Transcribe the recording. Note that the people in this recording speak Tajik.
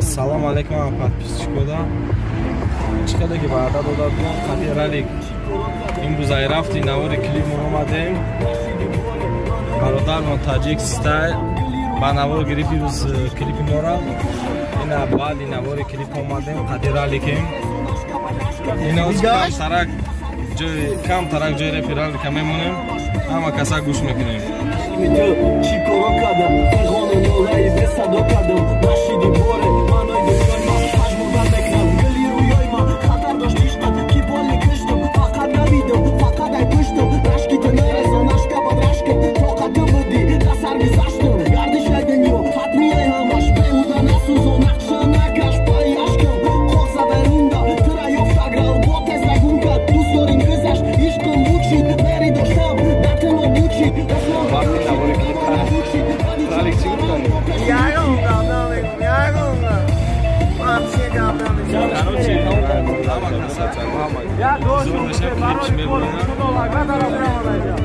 Салом алейкум, подписчикода. Чӣ қадар ки ваъда дода будам, қати ралик имрӯз ай рафти навори клип мо омадем. Бародармон Таҷик Стайл ба навор гирифт имрӯз клипи мора. Ина баъди навори клип омадем, қати раликем. Ина камтарак ҷои камтарак ҷои репи ралика мемонем. Ҳама каса гӯш мекунем. Чӣ коро кардам? Фиғону нолаи бесадо кардам. Нашиди боре маънои дунёи ма пажмурда мекунад гили рӯёи ма. Хатар дошт ишқат ки боли киштам, фақат навидам, фақат ай пуштам. Рашки ту нарезон, ашкабад рашкам. Тоқату будӣ, да сар гузаштам. Гардишай дунё ҳатмияй ҳамаш беҳуда насӯзон, нақша накаш пайи ашкам. Қоқ зада рунда тура ёфта грал бо тез нагум кард. Дӯст дорим гузашт, ишқам бучид, мери доштам дар тано бучид. Вақти навори клип ралик чӣ гуфтани? Ягон гап намегум, ягон гап. Вообще гап намегум. Короче, ҳама каса зур меша клипш мебинанд. Ҳама каса зур меша.